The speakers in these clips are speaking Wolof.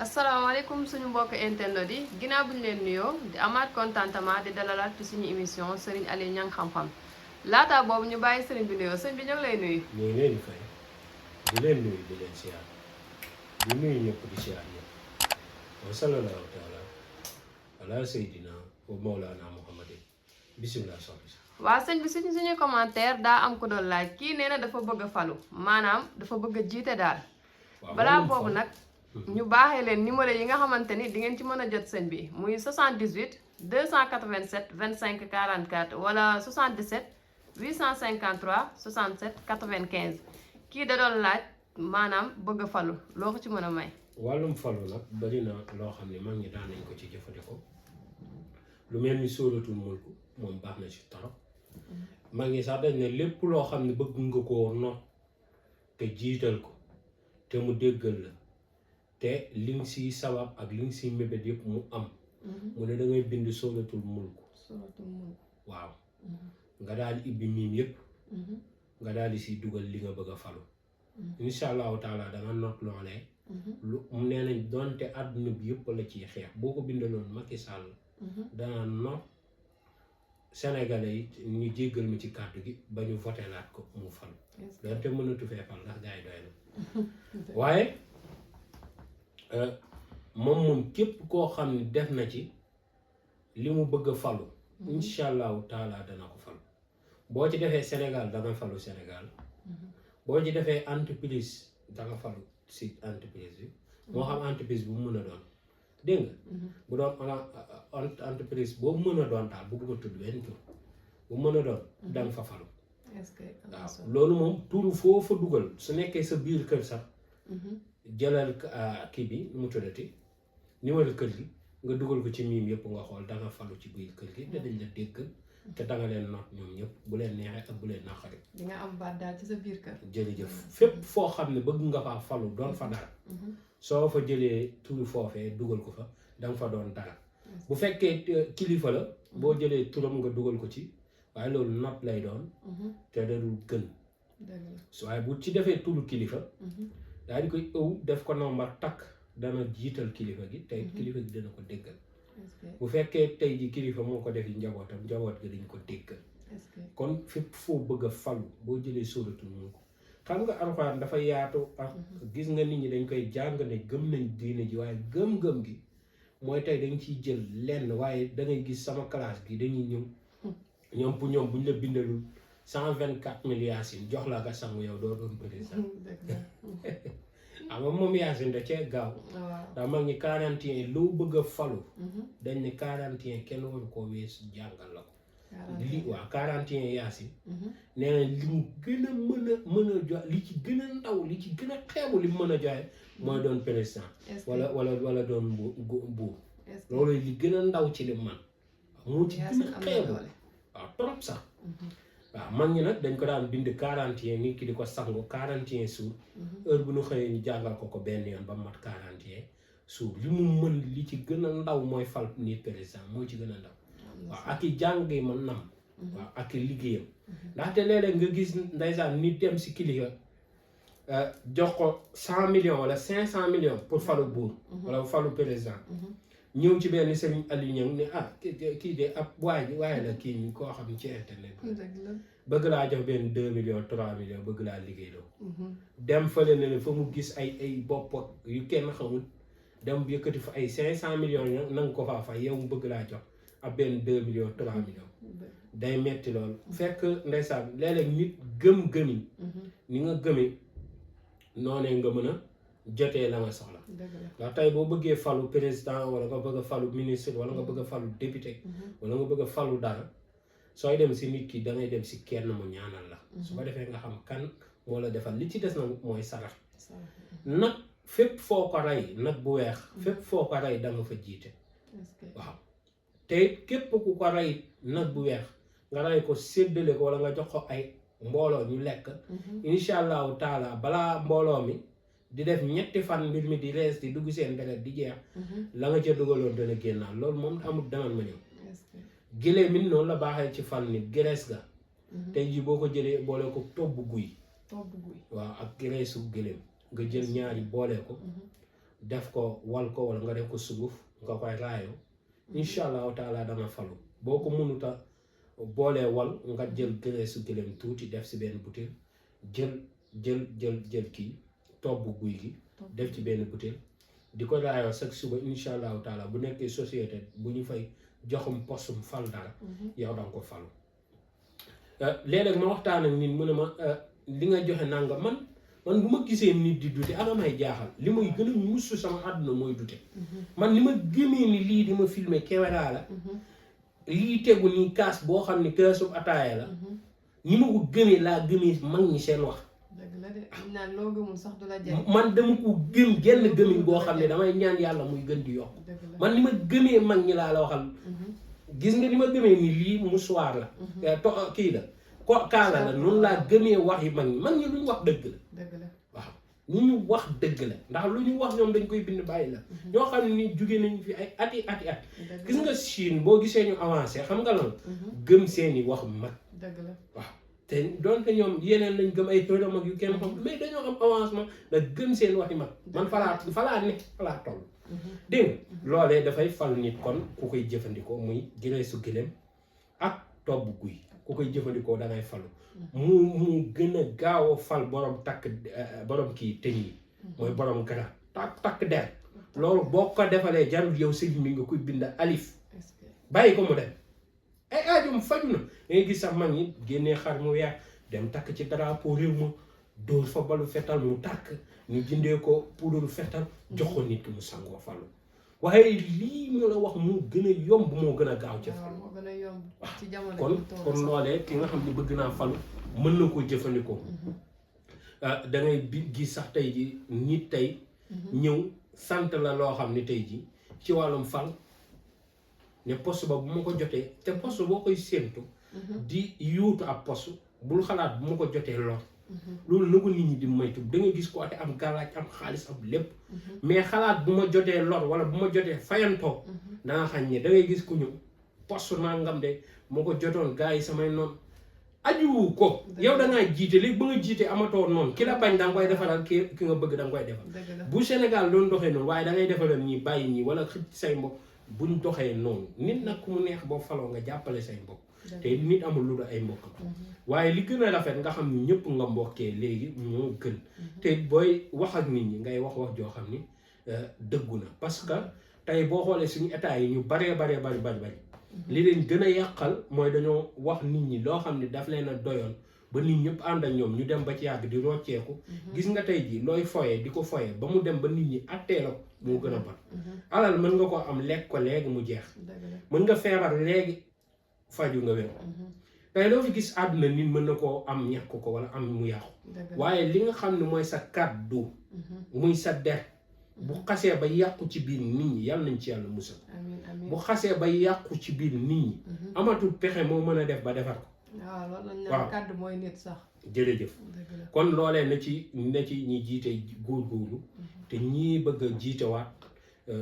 asalaamaaleykum suñu mbokk internet yi ginnaaw bi ñu leen nuyoo di amaat contentement di dalalaat ci suñu émission Serigne Aliou Niang xam-xam laata boobu ñu bàyyi Serigne bi nuyoo sëñ bi ñu ngi lay nuyu. ñu ngi leen di fay di leen nuyu di leen siyaar di nuyu ñëpp di siyaar ñëpp wa sallallahu taala ala seydina wa mawlana muhammadin bisimilah soxna si. waa sëñ bi suñu commentaire daa am ko doon laaj kii nee na dafa bëgg a falu maanaam dafa bëgg a jiite daal. balaa boobu nag. ñu baaxee leen numéro yi nga xamante ni di ngeen ci mën a jot sëñ bi muy 78 287 25 44 wala 77 853 67 95 kii da doon laaj maanaam bëgg a falu loo ko ci mën a may. wàllum falu nag bari na loo xam ne mag ñi daan nañ ko ci jëfandikoo lu mel ni sóoratul mulku moom baax na ci torop mag ñi sax dañ ne lépp loo xam ne bëgg nga koo not te jiital ko te mu déggal la. te li nga siy sabab ak li nga siy mébét yëpp mu am. mu ne da ngay bind sóoratul mulku. waaw. nga daal di ibbi miim yëpp. nga daal di siy dugal li nga bëgg a falu. incha allahu taala da nga not loolee. lu nee nañ donte àdduna bi yëpp la ciy xeex boo ko bindaloon Macky Sall. dana not Sénégalais yi ñu jéggal mi ci kàddu gi ba ñu voté laat ko mu falu. donte mënatu fee fal ndax gars yi doy na waaye. moom képp koo xam ne def na ci li mu bëgg a falu incha allahu taala dana ko falu boo ci defee Sénégal danga falu Sénégal boo ci defee entreprise danga falu si entreprise bi moo xam entreprise bu mu mën a doon dégg nga bu doon entreprise boobu mën a doon daal bëgguma tudd benn tur bu mën a doon danga fa falu waaw loolu moom turu foo fa dugal su nekkee sa biir kër sax jëlal kii bi nu mu tuddati numéro kër gi nga dugal ko ci miim yëpp nga xool danga falu ci biir kër gi te dañ la dégg te danga leen noot ñoom ñëpp bu leen neexee ak bu leen naqari. di nga am baat daal ci sa biir kër. jërëjëf fépp foo xam ne bëgg nga faa falu doon fa dara soo fa jëlee turu foofee dugal ko fa danga fa doon dara bu fekkee kilifa la boo jëlee turam nga dugal ko ci waaye loolu nopp lay doon te dadul gën waaye bu ci defee turu kilifa daal di koy ëw def ko nombar takk dana jiital kilifa gi tey kilifa gi dana ko déggal bu fekkee tey ji kilifa moo ko def yi njabootam njaboot gi dañ ko déggal kon fépp foo bëgg a falu boo jëlee sóoratul mulk xam nga alxuraan dafa yaatu ak gis nga nit ñi dañ koy jàng ne gëm nañ diine ji waaye gëm-gëm gi mooy tey dañ ciy jël lenn waaye dangay gis sama classe gi dañuy ñëw ñoom bu ñu la bindalul 124 yaasin jox la nga sangu yow doo doon président xam nga moom yaasin da cee gaaw ndax mag ñi 41 loo bëgg a falu dañ ne 41 kenn waru koo weesu jàngal la ko li waaw 41 yaasin nee na li mu gën a mën a jox li ci gën a ndaw li ci gën a xeebu li mu mën a joxe mooy doon président wala doon buur loolu li gën a ndaw ci li man moo ci gën a xeebu waaw trop sax waaw mag ñi nag dañ ko daan bind 41 nit ki di ko sangu 41 suur heure bu ñu xëyee ñu jàngal ko benn yoon ba mat 41 suur li mu mën li ci gën a ndaw mooy fal nit président moo ci gën a ndaw waaw ak i jàng yi man nam waaw ak i liggéeyam ndaxte léeg-léeg nga gis ndeysaan nit dem si kilifa jox ko 100 millions wala 500 millions pour falu buur wala falu président ñëw ci benn Serigne Aliou Niang ne kii de ab waaye la kii ñu koo xam ci internet bëgg laa jox benn 2 millions 3 millions bëgg laa liggéey loo dem fële ne fa mu gis ay bopp yu kenn xamul dem yëkkati fa ay 500 millions na nga ko faa fay yow mu bëgg laa jox ab benn 2 millions 3 millions day metti loolu fekk ndeysaan léeg-léeg nit gëm-gëmi ni nga gëmee noonee nga mën a jotee la nga soxla ndax tey boo bëggee falu président wala nga bëgg a falu ministre wala nga bëgg a falu député wala nga bëgg a falu dara sooy dem si nit ki dangay dem si kenn mu ñaanal la su ko defee nga xam kan moo la defal li ci des nag mooy sarax nag fépp foo ko rey nag bu weex fépp foo ko rey da nga fa jiite waaw te képp ku ko rey nag bu weex nga rey ko séddale ko wala nga jox ko ay mbooloo ñu lekk incha allahu taala balaa mbooloo mi di def ñetti fan mbir mi di rees di dugg seen deret di jeex la nga ca dugaloon dana génnaal loolu moom amul demal ma ñëw gilee min noonu la baaxee ci fan nit gerees ga tey ji boo ko jëlee boole ko tobb guy waaw ak gereesu gileem nga jël ñaari boole ko def ko wal ko wala nga def ko sunguf nga koy raayoo incha allahu taala dana falu boo ko mënuta boolee wal nga jël graisse gëléem tuuti def si benn butéel jël kii togg guy gi def ci benn butéel di ko raayoo chaque suba incha allahu taala bu nekkee société bu ñu fay joxum postum fal dara yow danga ko falu léeg-léeg ma waxtaan ak nit mu ne ma li nga joxe nanga man bu ma gisee nit di dute ak may jaaxal li may gën a musu sama àdduna mooy dute man ni ma gëmee ni lii di ma filmer caméra la lii tegu nii kaas boo xam ne kaasub ataaya la ni ma ko gëmee laa gëmee mag ñi seen wax dëgg la de am naa loo gëmul sax du la jariñ man dama ko gëm genn gëmiñ boo xam ne damay ñaan yàlla muy gën di yokk man ni ma gëmee mag ñi laa la waxal gis nga ni ma gëmee ni lii mouchoir la kii la ko kaala la noonu laa gëmee wax yi mag ñi lu ñu wax dëgg la waaw lu ñu wax dëgg la ndax lu ñu wax ñoom dañ koy bind bàyyi la ñoo xam ne ni jóge nañ fi ay ati gis nga Chine boo gisee ñu avancé xam nga lan gëm seeni wax mag dëgg la waaw te doonte ñoom yeneen lañ gëm ay tëra mag yu kenn xam mais dañoo am avancement da gëm seen waxi mag man falaa toll dégg nga loolee dafay fal nit kon ku koy jëfandikoo muy graisse gëléem ak togg guy ku koy jëfandikoo da ngay falu mu gën a gaaw a fal borom kii teñ yi mooy borom gara takk der loolu boo ko defalee jarul yow sëñ mi nga koy bind alif bàyyi ko mu dem ay aajum faju na dangay gis sax mag ñi génnee xar mu weex dem takk ci drapeau réew ma dóor fa balu fetal mu tàkk ñu jëndee ko poudre fetal jox ko nit ki mu sangoo falu waaye lii ñu la wax moo gën a yomb moo gën a gaaw ci falu moo gën a yomb ci jamono kon loolee ki nga xam ne bëgg naa falu mën na koo jëfandikoo da ngay gis sax tey ji nit tey ñëw sant la loo xam ne tey ji ci wàllum fal ne poste ba bu ma ko jotee te poste boo koy séentu di yuutu ab poste bul xalaat bu ma ko jotee lor loolu na ko nit ñi di moytu da nga gis ko ate am gàllaaj am xaalis am lépp mais xalaat bu ma jotee lor wala bu ma jotee fayantoo da nga xam ne da ngay gis ku ñu poste nangam de moo ko jotoon gars yi samay noonu ajuwu ko yow da ngaa jiite léegi ba nga jiite amatoo noonu ki la bañ da nga koy defaral ki nga bëgg da nga koy defal bu Sénégal doon doxee noonu waaye da ngay defaral ñi bàyyi ñi wala xëcc say mbokk buñ doxee noonu nit nag ku mu neex boo faloo nga jàppale say mbokk te nit amul lu dul ay mbokk waaye li gën a rafet nga xam ni ñëpp nga mbokkee léegi moo gën te booy wax ak nit ñi ngay wax joo xam ni dëggu na parce que tey boo xoolee suñu état yi ñu bari li leen gën a yàqal mooy dañoo wax nit ñi loo xam ne daf leen a doyoon ba nit ñëpp ànd ak ñoom ñu dem ba ci yàgg di rocceeku gis nga tey ji looy foyee di ko foyee ba mu dem ba nit ñi attee la moo gën a bon alal mën nga ko am lekk ko léegi mu jeex mën nga feebar léegi faju nga wér tey loo fi gis àdduna nit mën na koo am ñàkk ko wala am mu yàqu waaye li nga xam ne mooy sa kàddu muy sa der bu xasee ba yàqu ci biir nit ñi yàlla nañ ci yàlla musal bu xasee ba yàqu ci biir nit ñi amatul pexe moo mën a def ba defar ko waaw loolu lañ naan kàddu mooy nit sax jërëjëf kon loolee na ci ñi jiite góorgóorlu te ñii bëgg a jiitewaat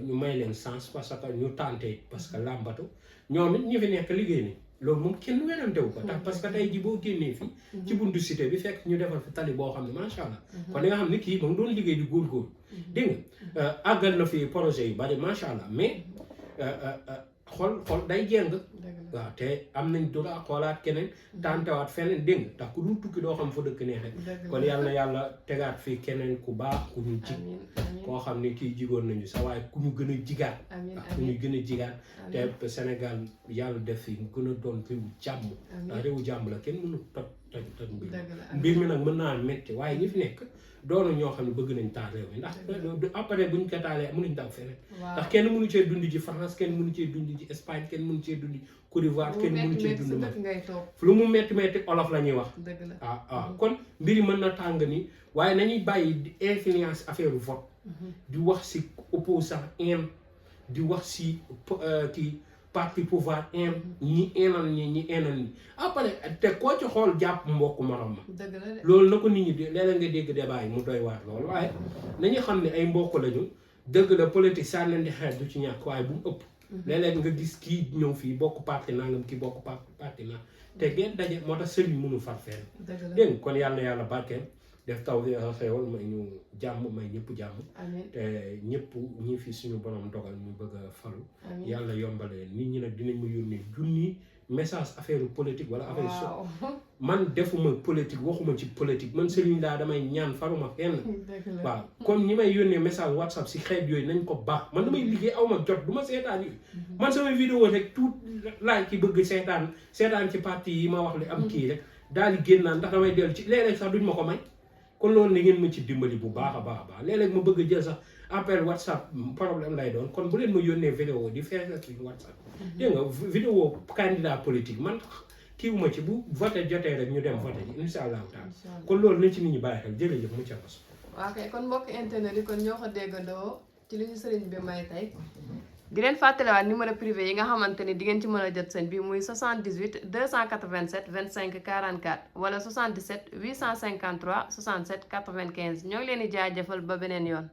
ñu may leen sens parce que ñu tenté parce que làmbatu ñoom it ñu fi nekk liggéey ni loolu moom kenn werantewu ko tax parce que tey ji boo génnee fii ci buntu cité bi fekk ñu defal fi tali boo xam ne macha allah kon di nga xam ne kii moom doon liggéey di góorgóorlu dégg nga àggal na fi projet yu bari macha allah mais xool day jéng waaw te am nañ droit xoolaat keneen tantewaat feneen dégg nga tax ku dul tukki doo xam fa dëkk neexee kon yàlla na yàlla tegaat fii keneen ku baax ku ñu jig koo xam ne kii jigoon nañu sa waaye ku ñu gën a jigaat ku ñu gën a jigaat te Sénégal yàlla def fi mu gën a doon réewu jàmm ndax réewu jàmm la kenn mënu toj mbir mi nag mën naa metti waaye ñi fi nekk doonu ñoo xam ne bëgg nañ taal réew mi ndax après buñ ko taalee mënuñ daw feneen ndax kenn mënu cee dund ji France kenn mënu cee dund ji Espagne kenn mënu cee dund Côte d'Ivoire kenn mënu cee dund ma lu mu metti olof la ñuy wax waaw kon mbiri mën na tàng ni waaye nañuy bàyyi di influence affaire vote di wax si opposant di wax si kii parti pouvoir ñi enal ñi après te koo ci xool jàpp mbokk morom ma loolu na ko nit ñi di léeg-léeg nga dégg débat yi mu doy waar loolu waaye nañu xam ne ay mbokk lañu dëgg la politique saa leen di xeet du ci ñàkk waaye bu mu ëpp léeg-léeg nga gis kii ñëw fii bokk parti nangam kii bokk parti na te ngeen daje moo tax sëriñ mënu far fenn dégg kon yàlla barkeel def taw bi xewal may ñu jàmm may ñëpp jàmm amiin te ñëpp ñi fi suñu borom dogal ñu bëgg a falu yàlla yombalee nit ñi nag dinañ ma yónnee junni message affaire politique wala affaire man defuma politique waxuma ci politique man Serigne daa damay ñaan faruma fenn waaw comme ñi may yónnee message WhatsApp si xeet yooyu nañ ko baax man damay liggéey aw ma jot du ma seetaan yi man samay vidéo rek tout laaj ci bëgg seetaan ci parti yi ma wax li am kii rek daal di génn naan ndax damay dellu ci léeg-léeg sax duñ ma ko may kon loolu na ngeen ma ci dimbali bu baax a baax a baax léeg-léeg ma bëgg a jël sax appel WhatsApp problème lay doon kon bu leen ma yónnee vidéo di faire suñu WhatsApp dégg nga vidéo candidat politique man kiiwuma ci bu voté jotee rek ñu dem voté ji insha allahu taala kon loolu nañ ci nit ñi bàyyi xel jërëjëf mu ca bas waaw kay kon mbokk internet yi kon ñoo ko déggandoo ci li ñu sëriñ bi may tey di leen fàttaliwaat numéro privé yi nga xamante ni di ngeen ci mën a jot sëñ bi muy 78 287 25 44 wala 77 853 67 95 ñoo ngi leen di jaajëfal ba beneen yoon